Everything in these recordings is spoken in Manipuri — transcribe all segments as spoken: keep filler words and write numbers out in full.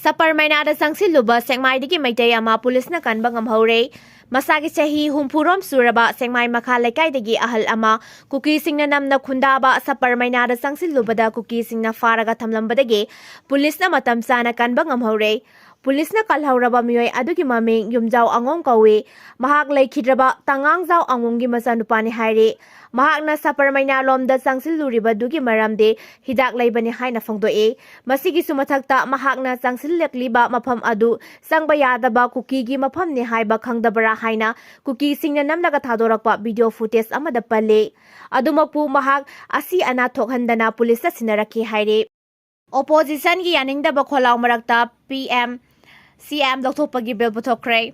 ꯁꯄꯔꯃꯩꯅꯥꯗ ꯆꯪꯁꯤꯜꯂꯨꯕ ꯁꯦꯛꯃꯥꯏꯗꯒꯤ ꯃꯩꯇꯩ ꯑꯃ ꯄꯨꯂꯤꯁꯅ ꯀꯟꯕ ꯉꯝꯍꯧꯔꯦ꯫ ꯃꯁꯥꯒꯤ ꯆꯍꯤ ꯍꯨꯝꯐꯨꯔꯣꯝ ꯁꯨꯔꯕ ꯁꯦꯛꯃꯥꯏ ꯃꯈꯥ ꯂꯩꯀꯥꯏꯗꯒꯤ ꯑꯍꯜ ꯑꯃ ꯀꯨꯀꯤꯁꯤꯡꯅ ꯅꯝꯅ ꯈꯨꯟꯗꯥꯕ ꯁꯄꯔꯃꯩꯅꯥꯗ ꯆꯪꯁꯤꯜꯂꯨꯕꯗ ꯀꯨꯀꯤꯁꯤꯡꯅ ꯐꯥꯔꯒ ꯊꯝꯂꯝꯕꯗꯒꯤ ꯄꯨꯂꯤꯁꯅ ꯃꯇꯝ ꯆꯥꯅ ꯀꯟꯕ ꯉꯝꯍꯧꯔꯦ꯫ ꯄꯨꯂꯤꯁꯅ ꯀꯜꯍꯧꯔꯕ ꯃꯤꯑꯣꯏ ꯑꯗꯨꯒꯤ ꯃꯃꯤꯡ ꯌꯨꯝꯖꯥꯎ ꯑꯉꯣꯝ ꯀꯧꯏ꯫ ꯃꯍꯥꯛ ꯂꯩꯈꯤꯗ꯭ꯔꯕ ꯇꯉꯥꯡꯖꯥꯎ ꯑꯉꯣꯝꯒꯤ ꯃꯆꯥꯅꯨꯄꯥꯅꯤ ꯍꯥꯏꯔꯤ꯫ ꯃꯍꯥꯛꯅ ꯁꯄꯔꯃꯩꯅꯥꯂꯣꯝꯗ ꯆꯪꯁꯤꯜꯂꯨꯔꯤꯕꯗꯨꯒꯤ ꯃꯔꯝꯗꯤ ꯍꯤꯗꯥꯛ ꯂꯩꯕꯅꯤ ꯍꯥꯏꯅ ꯐꯣꯡꯗꯣꯛꯏ꯫ ꯃꯁꯤꯒꯤꯁꯨ ꯃꯊꯛꯇ ꯃꯍꯥꯛꯅ ꯆꯪꯁꯤꯜꯂꯛꯂꯤꯕ ꯃꯐꯝ ꯑꯗꯨ ꯆꯪꯕ ꯌꯥꯗꯕ ꯀꯨꯀꯤꯒꯤ ꯃꯐꯝꯅꯤ ꯍꯥꯏꯕ ꯈꯪꯗꯕ꯭ꯔꯥ ꯍꯥꯏꯅ ꯀꯨꯀꯤꯁꯤꯡꯅ ꯅꯝꯂꯒ ꯊꯥꯗꯣꯔꯛꯄ ꯚꯤꯗꯤꯑꯣ ꯐꯨꯇꯦꯖ ꯑꯃꯗ ꯄꯜꯂꯤ꯫ ꯑꯗꯨꯃꯛꯄꯨ ꯃꯍꯥꯛ ꯑꯁꯤ ꯑꯅꯥ ꯊꯣꯛꯍꯟꯗꯅ ꯄꯨꯂꯤꯁꯇ ꯁꯤꯟꯅꯔꯛꯈꯤ ꯍꯥꯏꯔꯤ꯫ ꯑꯣꯄꯣꯖꯤꯁꯟꯒꯤ ꯌꯥꯅꯤꯡꯗꯕ ꯈꯣꯜꯂꯥꯎ ꯃꯔꯛꯇ ꯄꯤ ꯑꯦꯝ ꯁꯤ ꯑꯦꯝ ꯂꯧꯊꯣꯛꯄꯒꯤ ꯕꯤꯜ ꯄꯨꯊꯣꯛꯈ꯭ꯔꯦ꯫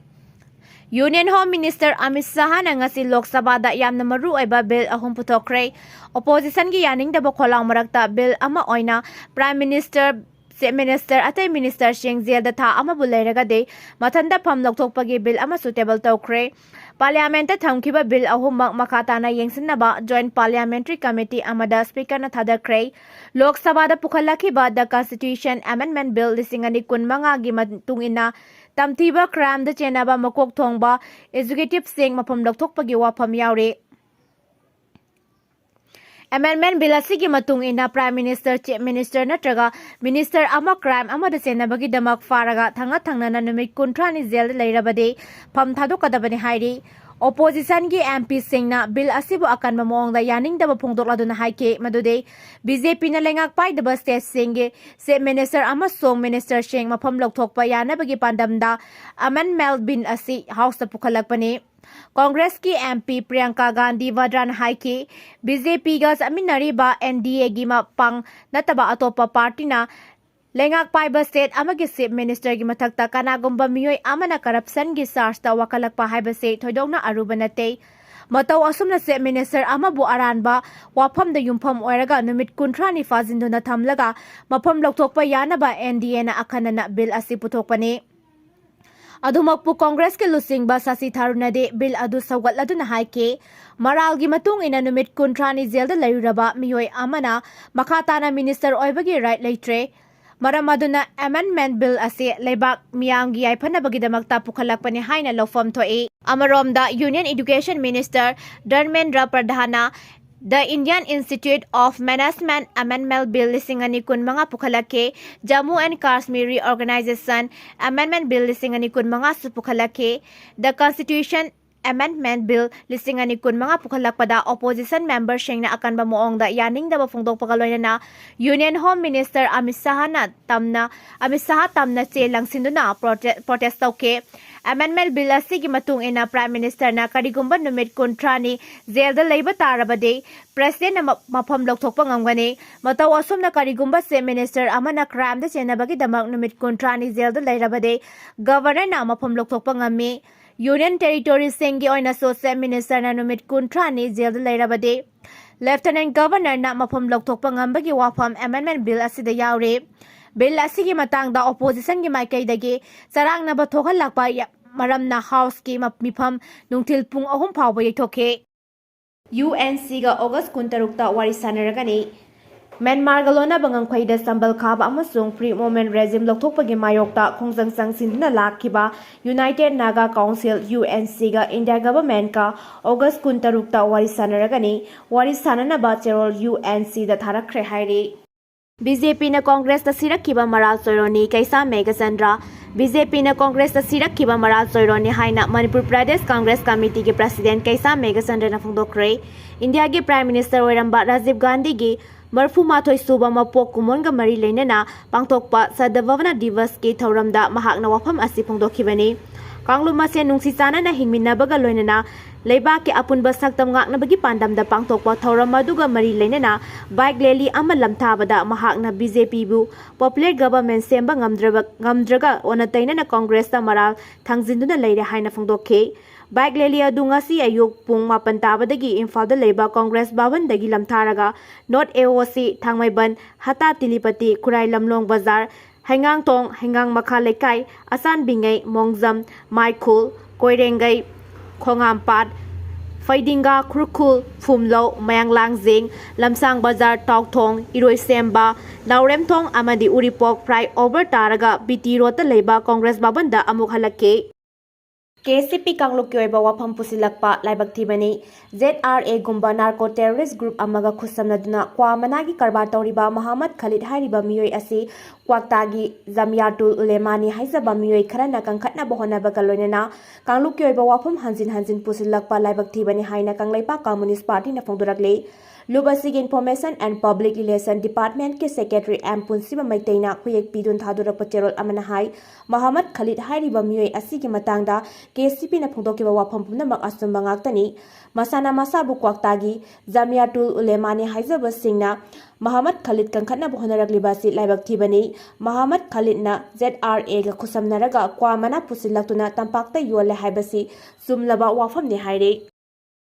ꯌꯨꯅꯤꯌꯟ ꯍꯣꯝ ꯃꯤꯅꯤꯁꯇꯔ ꯑꯃꯤꯠ ꯁꯍꯥꯅ ꯉꯁꯤ ꯂꯣꯛ ꯁꯚꯥꯗ ꯌꯥꯝꯅ ꯃꯔꯨ ꯑꯣꯏꯕ ꯕꯤꯜ ꯑꯍꯨꯝ ꯄꯨꯊꯣꯛꯈ꯭ꯔꯦ꯫ ꯑꯣꯄꯣꯖꯤꯁꯟꯒꯤ ꯌꯥꯅꯤꯡꯗꯕ ꯈꯣꯜꯂꯥꯎ ꯃꯔꯛꯇ ꯕꯤꯜ ꯑꯃ ꯑꯣꯏꯅ ꯄ꯭ꯔꯥꯏꯝ ꯃꯤꯅꯤꯁꯇꯔ, ꯆꯤꯐ ꯃꯤꯅꯤꯁꯇꯔ, ꯑꯇꯩ ꯃꯤꯅꯤꯁꯇꯔꯁꯤꯡ ꯖꯦꯜꯗ ꯊꯥ ꯑꯃꯕꯨ ꯂꯩꯔꯒꯗꯤ ꯃꯊꯟꯇ ꯐꯝ ꯂꯧꯊꯣꯛꯄꯒꯤ ꯕꯤꯜ ꯑꯃꯁꯨ ꯇꯦꯕꯜ ꯇꯧꯈ꯭ꯔꯦ꯫ ꯄꯥꯔꯂꯤꯌꯥꯃꯦꯟꯠꯇ ꯊꯝꯈꯤꯕ ꯕꯤꯜ ꯑꯍꯨꯝꯃꯛ ꯃꯈꯥ ꯇꯥꯅ ꯌꯦꯡꯁꯤꯟꯅꯕ ꯖꯣꯏꯟꯠ ꯄꯥꯔꯂꯤꯌꯥꯃꯦꯟꯇꯔꯤ ꯀꯃꯤꯇꯤ ꯑꯃꯗ ꯁ꯭ꯄꯤꯀꯔꯅ ꯊꯥꯗꯈ꯭ꯔꯦ꯫ ꯂꯣꯛ ꯁꯚꯥꯗ ꯄꯨꯈꯠꯂꯛꯈꯤꯕ ꯗ ꯀꯟꯁꯇꯤꯇ꯭ꯌꯨꯁꯟ ꯑꯦꯃꯦꯟꯗꯃꯦꯟꯠ ꯕꯤꯜ ꯂꯤꯁꯤꯡ ꯑꯅꯤ ꯀꯨꯟ ꯃꯉꯥꯒꯤ ꯃꯇꯨꯡ ꯏꯟꯅ ꯇꯝꯊꯤꯕ ꯀ꯭ꯔꯥꯏꯝꯗ ꯆꯦꯟꯅꯕ ꯃꯀꯣꯛ ꯊꯣꯡꯕ ꯑꯦꯛꯖꯤꯀ꯭ꯌꯨꯇꯤꯚꯁꯤꯡ ꯃꯐꯝ ꯂꯧꯊꯣꯛꯄꯒꯤ ꯋꯥꯐꯝ ꯌꯥꯎꯔꯤ꯫ ꯑꯦꯃꯦꯟꯗꯃꯦꯟꯠ ꯕꯤꯜ ꯑꯁꯤꯒꯤ ꯃꯇꯨꯡ ꯏꯟꯅ ꯄ꯭ꯔꯥꯏꯝ ꯃꯤꯅꯤꯁꯇꯔ, ꯆꯤꯐ ꯃꯤꯅꯤꯁꯇꯔ ꯅꯠꯇ꯭ꯔꯒ ꯃꯤꯅꯤꯁꯇꯔ ꯑꯃ ꯀ꯭ꯔꯥꯏꯝ ꯑꯃꯗ ꯆꯦꯟꯅꯕꯒꯤꯗꯃꯛ ꯐꯥꯔꯒ ꯊꯪꯅ ꯊꯪꯅꯅ ꯅꯨꯃꯤꯠ ꯀꯨꯟꯊ꯭ꯔꯥꯅꯤ ꯖꯦꯜꯗ ꯂꯩꯔꯕꯗꯤ ꯐꯝ ꯊꯥꯗꯣꯛꯀꯗꯕꯅꯤ ꯍꯥꯏꯔꯤ꯫ ꯑꯣꯄꯣꯖꯤꯁꯟꯒꯤ ꯑꯦꯝ ꯄꯤꯁꯤꯡꯅ ꯕꯤꯜ ꯑꯁꯤꯕꯨ ꯑꯀꯟꯕ ꯃꯑꯣꯡꯗ ꯌꯥꯅꯤꯡꯗꯕ ꯐꯣꯡꯗꯣꯛꯂꯗꯨꯅ ꯍꯥꯏꯈꯤ ꯃꯗꯨꯗꯤ ꯕꯤ ꯖꯦ ꯄꯤꯅ ꯂꯩꯉꯥꯛ ꯄꯥꯏꯗꯕ ꯁ꯭ꯇꯦꯠꯁꯤꯡꯒꯤ ꯆꯤꯐ ꯃꯤꯅꯤꯁꯇꯔ ꯑꯃꯁꯨꯡ ꯃꯤꯅꯤꯁꯇꯔꯁꯤꯡ ꯃꯐꯝ ꯂꯧꯊꯣꯛꯄ ꯌꯥꯅꯕꯒꯤ ꯄꯥꯟꯗꯝꯗ ꯑꯦꯃꯦꯟꯗꯃꯦꯟꯠ ꯕꯤꯜ ꯑꯁꯤ ꯍꯥꯎꯁꯇ ꯄꯨꯈꯠꯂꯛꯄꯅꯤ꯫ ꯀꯣꯡꯒ꯭ꯔꯦꯁꯀꯤ ꯑꯦꯝ ꯄꯤ ꯄ꯭ꯔꯤꯌꯥꯡꯀꯥ ꯒꯥꯟꯙꯤ ꯋꯥꯗ꯭ꯔꯥꯅ ꯍꯥꯏꯈꯤ, ꯕꯤ ꯖꯦ ꯄꯤꯒ ꯆꯠꯃꯤꯟꯅꯔꯤꯕ ꯑꯦꯟ ꯗꯤ ꯑꯦꯒꯤ ꯃꯄꯥꯡ ꯅꯠꯇꯕ ꯑꯇꯣꯞꯄ ꯄꯥꯔꯇꯤꯅ ꯂꯩꯉꯥꯛ ꯄꯥꯏꯕ ꯁ꯭ꯇꯦꯠ ꯑꯃꯒꯤ ꯆꯤꯐ ꯃꯤꯅꯤꯁꯇꯔꯒꯤ ꯃꯊꯛꯇ ꯀꯅꯥꯒꯨꯝꯕ ꯃꯤꯑꯣꯏ ꯑꯃꯅ ꯀꯔꯞꯁꯟꯒꯤ ꯆꯥꯔꯖꯇ ꯋꯥꯀꯠꯂꯛꯄ ꯍꯥꯏꯕꯁꯤ ꯊꯣꯏꯗꯣꯛꯅ ꯑꯔꯨꯕ ꯅꯠꯇꯦ꯫ ꯃꯇꯧ ꯑꯁꯨꯝꯅ ꯆꯤꯐ ꯃꯤꯅꯤꯁꯇꯔ ꯑꯃꯕꯨ ꯑꯔꯥꯟꯕ ꯋꯥꯐꯝꯗ ꯌꯨꯝꯐꯝ ꯑꯣꯏꯔꯒ ꯅꯨꯃꯤꯠ ꯀꯨꯟꯊ꯭ꯔꯥꯅꯤ ꯐꯥꯖꯤꯟꯗꯨꯅ ꯊꯝꯂꯒ ꯃꯐꯝ ꯂꯧꯊꯣꯛꯄ ꯌꯥꯅꯕ ꯑꯦꯟ ꯗꯤ ꯑꯦꯅ ꯑꯈꯟꯅꯅ ꯕꯤꯜ ꯑꯁꯤ ꯄꯨꯊꯣꯛꯄꯅꯤ꯫ ꯑꯗꯨꯃꯛꯄꯨ ꯀꯣꯡꯒ꯭ꯔꯦꯁꯀꯤ ꯂꯨꯆꯤꯡꯕ ꯁꯁꯤ ꯊꯥꯔꯨꯔꯅꯗꯤ ꯕꯤꯜ ꯑꯗꯨ ꯁꯧꯒꯠꯂꯗꯨꯅ ꯍꯥꯏꯈꯤ, ꯃꯔꯥꯜꯒꯤ ꯃꯇꯨꯡ ꯏꯟꯅ ꯅꯨꯃꯤꯠ ꯀꯨꯟꯊ꯭ꯔꯥꯅꯤ ꯖꯦꯜꯗ ꯂꯩꯔꯨꯔꯕ ꯃꯤꯑꯣꯏ ꯑꯃꯅ ꯃꯈꯥ ꯇꯥꯅ ꯃꯤꯅꯤꯁꯇꯔ ꯑꯣꯏꯕꯒꯤ ꯔꯥꯏꯠ ꯂꯩꯇ꯭ꯔꯦ꯫ ꯃꯔꯝ ꯑꯗꯨꯅ Amendment Bill ꯑꯁꯤ ꯂꯩꯕꯥꯛ ꯃꯤꯌꯥꯝꯒꯤ ꯌꯥꯏꯐꯅꯕꯒꯤꯗꯃꯛꯇ ꯄꯨꯈꯠꯂꯛꯄꯅꯤ ꯍꯥꯏꯅ ꯂꯧꯐꯝ ꯊꯣꯛꯏ꯫ ꯑꯃꯔꯣꯝꯗ Union Education Minister Dharmendra ꯄ꯭ꯔꯙꯥꯟꯅ The Indian Institute of Management Amendment Bill ꯂꯤꯁꯤꯡ ꯑꯅꯤ ꯀꯨꯟꯃꯉꯥ ꯄꯨꯈꯠꯂꯛꯈꯤ꯫ Jammu and Kashmir Reorganization Amendment Bill ꯂꯤꯁꯤꯡ ꯑꯅꯤ ꯀꯨꯟꯃꯉꯥꯁꯨ ꯄꯨꯈꯠꯂꯛꯈꯤ꯫ The Constitution Amendment Bill ꯂꯤꯁꯤꯡ ꯑꯅꯤ ꯀꯨꯟꯃꯉꯥ ꯄꯨꯈꯠꯂꯛꯄꯗ opposition memberꯁꯤꯡꯅ ꯑꯀꯟꯕ ꯃꯑꯣꯡꯗ ꯌꯥꯅꯤꯡꯗꯕ ꯐꯣꯡꯗꯣꯛꯄꯒ ꯂꯣꯏꯅꯅ Union Home Minister ꯑꯃꯤꯠ ꯁꯥꯍꯅ ꯇꯝꯅ, ꯑꯃꯤꯠ ꯁꯥꯍ ꯇꯝꯅ ꯆꯦ ꯂꯪꯁꯤꯟꯗꯨꯅ protest ꯇꯧꯈꯤ꯫ Amendment Bill ꯑꯁꯤꯒꯤ ꯃꯇꯨꯡ ꯏꯟꯅ Prime Ministerꯅ ꯀꯔꯤꯒꯨꯝꯕ ꯅꯨꯃꯤꯠ ꯀꯨꯟꯊ꯭ꯔꯥꯅꯤ ꯖꯦꯜꯗ ꯂꯩꯕ ꯇꯥꯔꯕꯗꯤ Presidentꯅ ꯃ-, ꯃꯐꯝ ꯂꯧꯊꯣꯛꯄ ꯉꯝꯒꯅꯤ꯫ ꯃꯇꯧ ꯑꯁꯨꯝꯅ ꯀꯔꯤꯒꯨꯝꯕ Chief Minister ꯑꯃꯅ crimeꯗ ꯆꯦꯟꯅꯕꯒꯤꯗꯃꯛ ꯅꯨꯃꯤꯠ ꯀꯨꯟꯊ꯭ꯔꯥꯅꯤ ꯖꯦꯜꯗ ꯂꯩꯔꯕꯗꯤ Governorꯅ ꯃꯐꯝ ꯂꯧꯊꯣꯛꯄ ꯉꯝꯃꯤ꯫ Union Territoriesꯁꯤꯡꯒꯤ ꯑꯣꯏꯅꯁꯨ Chief Ministerꯅ ꯅꯨꯃꯤꯠ ꯀꯨꯟꯊ꯭ꯔꯥꯅꯤ ꯖꯦꯜꯗ ꯂꯩꯔꯕꯗꯤ Lieutenant Governorꯅ ꯃꯐꯝ ꯂꯧꯊꯣꯛꯄ ꯉꯝꯕꯒꯤ ꯋꯥꯐꯝ Amendment Bill ꯑꯁꯤꯗ ꯌꯥꯎꯔꯤ꯫ Bill ꯑꯁꯤꯒꯤ ꯃꯇꯥꯡꯗ oppositionꯒꯤ ꯃꯥꯏꯀꯩꯗꯒꯤ ꯆꯔꯥꯡꯅꯕ ꯊꯣꯛꯍꯜꯂꯛꯄ ꯌ-, ꯃꯔꯝꯅ Houseꯀꯤ ꯃ-, ꯃꯤꯐꯝ ꯅꯨꯡꯊꯤꯜ ꯄꯨꯡ ꯑꯍꯨꯝ ꯐꯥꯎꯕ ꯌꯩꯊꯣꯛꯈꯤ꯫ UNCꯒ August ꯀꯨꯟꯇꯔꯨꯛꯇ ꯋꯥꯔꯤ ꯁꯥꯟꯅꯔꯒꯅꯤ꯫ ꯃ꯭ꯌꯥꯟꯃꯥꯔꯒ ꯂꯣꯟꯅꯕ ꯉꯝꯈꯩꯗ ꯁꯝꯕꯜ ꯈꯥꯕ ꯑꯃꯁꯨꯡ Free Movement Regime ꯂꯧꯊꯣꯛꯄꯒꯤ ꯃꯥꯌꯣꯛꯇ ꯈꯣꯡꯖꯪ ꯆꯪꯁꯤꯟꯗꯨꯅ ꯂꯥꯛꯈꯤꯕ United Naga Council, UNCꯒ India Governmentꯀ August ꯀꯨꯟꯇꯔꯨꯛꯇ ꯋꯥꯔꯤ ꯁꯥꯟꯅꯔꯒꯅꯤ꯫ ꯋꯥꯔꯤ ꯁꯥꯟꯅꯅꯕ ꯆꯦꯔꯣꯜ UNCꯗ ꯊꯥꯔꯛꯈ꯭ꯔꯦ ꯍꯥꯏꯔꯤ꯫ BJPꯅ Congressꯇ ꯁꯤꯔꯛꯈꯤꯕ ꯃꯔꯥꯜ ꯆꯣꯏꯔꯣꯅꯤ ꯀꯩꯁꯥꯝ ꯃꯦꯘꯆꯟꯗ꯭ꯔ꯫ BJPꯅ Congressꯇ ꯁꯤꯔꯛꯈꯤꯕ ꯃꯔꯥꯜ ꯆꯣꯏꯔꯣꯅꯤ ꯍꯥꯏꯅ Manipur Pradesh Congress Committeeꯒꯤ President ꯀꯩꯁꯥꯝ ꯃꯦꯘꯆꯟꯗ꯭ꯔꯅ ꯐꯣꯡꯗꯣꯛꯈ꯭ꯔꯦ꯫ Indiaꯒꯤ Prime Minister ꯑꯣꯏꯔꯝꯕ ꯔꯥꯖꯤꯕ ꯒꯥꯟꯙꯤꯒꯤ ꯃꯔꯐꯨ ꯃꯥꯊꯣꯏ ꯁꯨꯕ ꯃꯄꯣꯛ ꯀꯨꯝꯑꯣꯟꯒ ꯃꯔꯤ ꯂꯩꯅꯅ ꯄꯥꯡꯊꯣꯛꯄ Sadbhavana Divasꯀꯤ ꯊꯧꯔꯝꯗ ꯃꯍꯥꯛꯅ ꯋꯥꯐꯝ ꯑꯁꯤ ꯐꯣꯡꯗꯣꯛꯈꯤꯕꯅꯤ꯫ ꯀꯥꯡꯂꯨꯞ ꯃꯁꯦꯟ ꯅꯨꯡꯁꯤ ꯆꯥꯟꯅꯅ ꯍꯤꯡꯃꯤꯟꯅꯕꯒ ꯂꯣꯏꯅꯅ ꯂꯩꯕꯥꯛꯀꯤ ꯑꯄꯨꯟꯕ ꯁꯛꯇꯝ ꯉꯥꯛꯅꯕꯒꯤ ꯄꯥꯟꯗꯝꯗ ꯄꯥꯡꯊꯣꯛꯄ ꯊꯧꯔꯝ ꯑꯗꯨꯒ ꯃꯔꯤ ꯂꯩꯅꯅ bike rally ꯑꯃ ꯂꯝꯊꯥꯕꯗ ꯃꯍꯥꯛꯅ BJPꯕꯨ popular government ꯁꯦꯝꯕ ꯉꯝꯗ꯭ꯔꯕ, ꯉꯝꯗ꯭ꯔꯒ ꯑꯣꯟꯅ ꯇꯩꯅꯅ Congressꯇ ꯃꯔꯥꯜ ꯊꯥꯡꯖꯤꯟꯗꯨꯅ ꯂꯩꯔꯦ ꯍꯥꯏꯅ ꯐꯣꯡꯗꯣꯛꯈꯤ꯫ Bike rally ꯑꯗꯨ ꯉꯁꯤ ꯑꯌꯨꯛ ꯄꯨꯡ ꯃꯥꯄꯟ ꯇꯥꯕꯗꯒꯤ ꯏꯝꯐꯥꯜꯗ ꯂꯩꯕ Congress ꯚꯕꯟꯗꯒꯤ ꯂꯝꯊꯥꯔꯒ North AOC, ꯊꯥꯡꯃꯩꯕꯟ, ꯍꯇꯥ ꯇꯤꯂꯤꯄꯇꯤ, ꯈꯨꯔꯥꯏ ꯂꯝꯂꯣꯡ ꯕꯖꯥꯔ, ꯍꯩꯉꯥꯡꯊꯣꯡ, ꯍꯩꯉꯥꯡ ꯃꯈꯥ ꯂꯩꯀꯥꯏ, ꯑꯁꯥꯟꯕꯤꯉꯩ, ꯃꯣꯡꯖꯝ, ꯃꯥꯏꯈꯨꯜ, ꯀꯣꯏꯔꯦꯡꯒꯩ, ꯈꯣꯡꯉꯥꯝꯄꯥꯠ, ꯄꯩꯗꯤꯡꯒꯥ, ꯈꯨꯔꯈꯨꯜ, ꯐꯨꯝꯂꯧ, ꯃꯌꯥꯡꯂꯥꯡꯖꯤꯡ, ꯂꯝꯁꯥꯡ ꯕꯖꯥꯔ, ꯇꯥꯎꯊꯣꯡ, ꯏꯔꯣꯏꯁꯦꯝꯕ, ꯂꯥꯎꯔꯦꯝꯊꯣꯡ ꯑꯃꯗꯤ ꯎꯔꯤꯄꯣꯛ flyover ꯇꯥꯔꯒ ꯕꯤ ꯇꯤ ꯔꯣꯗꯇ ꯂꯩꯕ ꯀꯣꯡꯒ꯭ꯔꯦꯁ ꯚꯕꯟꯗ ꯑꯃꯨꯛ ꯍꯜꯂꯛꯈꯤ꯫ ꯀꯦ ꯑꯦꯁ ꯁꯤ ꯄꯤ ꯀꯥꯡꯂꯨꯞꯀꯤ ꯑꯣꯏꯕ ꯋꯥꯐꯝ ꯄꯨꯁꯤꯜꯂꯛꯄ ꯂꯥꯏꯕꯛ ꯊꯤꯕꯅꯤ꯫ ꯖꯦꯗ ꯑꯥꯔ ꯑꯦꯒꯨꯝꯕ narco terrorist group ꯑꯃꯒ ꯈꯨꯠꯁꯝꯅꯗꯨꯅ ꯀ꯭ꯋꯥ ꯃꯅꯥꯒꯤ ꯀꯔꯕꯥꯔ ꯇꯧꯔꯤꯕ ꯃꯍꯥꯃꯠ ꯈꯂꯤꯗ ꯍꯥꯏꯔꯤꯕ ꯃꯤꯑꯣꯏ ꯑꯁꯤ ꯀ꯭ꯋꯥꯛꯇꯥꯒꯤ ꯖꯃꯤꯌꯥꯇꯨꯜ ꯎꯂꯦꯃꯥꯅꯤ ꯍꯥꯏꯖꯕ ꯃꯤꯑꯣꯏ ꯈꯔꯅ ꯀꯟꯈꯠꯅꯕ ꯍꯣꯠꯅꯕꯒ ꯂꯣꯏꯅꯅ ꯀꯥꯡꯂꯨꯞꯀꯤ ꯑꯣꯏꯕ ꯋꯥꯐꯝ ꯍꯟꯖꯤꯟ ꯍꯟꯖꯤꯟ ꯄꯨꯁꯤꯜꯂꯛꯄ ꯂꯥꯏꯕꯛ ꯊꯤꯕꯅꯤ ꯍꯥꯏꯅ ꯀꯪꯂꯩꯄꯥꯛ Communist Partyꯅ ꯐꯣꯡꯗꯣꯔꯛꯂꯤ꯫ ꯂꯨꯞ ꯑꯁꯤꯒꯤ Information and Public Relation Departmentꯀꯤ Secretary ꯑꯦꯝ ꯄꯨꯟꯁꯤꯕ ꯃꯩꯇꯩꯅ ꯈꯨꯌꯦꯛ ꯄꯤꯗꯨꯅ ꯊꯥꯗꯣꯔꯛꯄ ꯆꯦꯔꯣꯜ ꯑꯃꯅ ꯍꯥꯏ, ꯃꯍꯥꯃꯠ ꯈꯂꯤꯗ ꯍꯥꯏꯔꯤꯕ ꯃꯤꯑꯣꯏ ꯑꯁꯤꯒꯤ ꯃꯇꯥꯡꯗ ꯀꯦ ꯑꯦꯁ ꯁꯤ ꯄꯤꯅ ꯐꯣꯡꯗꯣꯛꯈꯤꯕ ꯋꯥꯐꯝ ꯄꯨꯝꯅꯃꯛ ꯑꯆꯨꯝꯕ ꯉꯥꯛꯇꯅꯤ꯫ ꯃꯁꯥꯅ ꯃꯁꯥꯕꯨ ꯀ꯭ꯋꯥꯛꯇꯥꯒꯤ ꯖꯃꯤꯌꯥꯇꯨꯜ ꯎꯂꯦꯃꯥꯅꯤ ꯍꯥꯏꯖꯕꯁꯤꯡꯅ ꯃꯍꯥꯃꯠ ꯈꯂꯤꯗ ꯀꯟꯈꯠꯅꯕ ꯍꯣꯠꯅꯔꯛꯂꯤꯕ ꯑꯁꯤ ꯂꯥꯏꯕꯛ ꯊꯤꯕꯅꯤ꯫ ꯃꯍꯥꯃꯠ ꯈꯂꯤꯗꯅ ꯖꯦꯗ ꯑꯥꯔ ꯑꯦꯒ ꯈꯨꯠꯁꯝꯅꯔꯒ ꯀ꯭ꯋꯥ ꯃꯅꯥ ꯄꯨꯁꯤꯜꯂꯛꯇꯨꯅ ꯇꯝꯄꯥꯛꯇ ꯌꯣꯜꯂꯦ ꯍꯥꯏꯕꯁꯤ ꯆꯨꯝꯂꯕ ꯋꯥꯐꯝꯅꯤ ꯍꯥꯏꯔꯤ꯫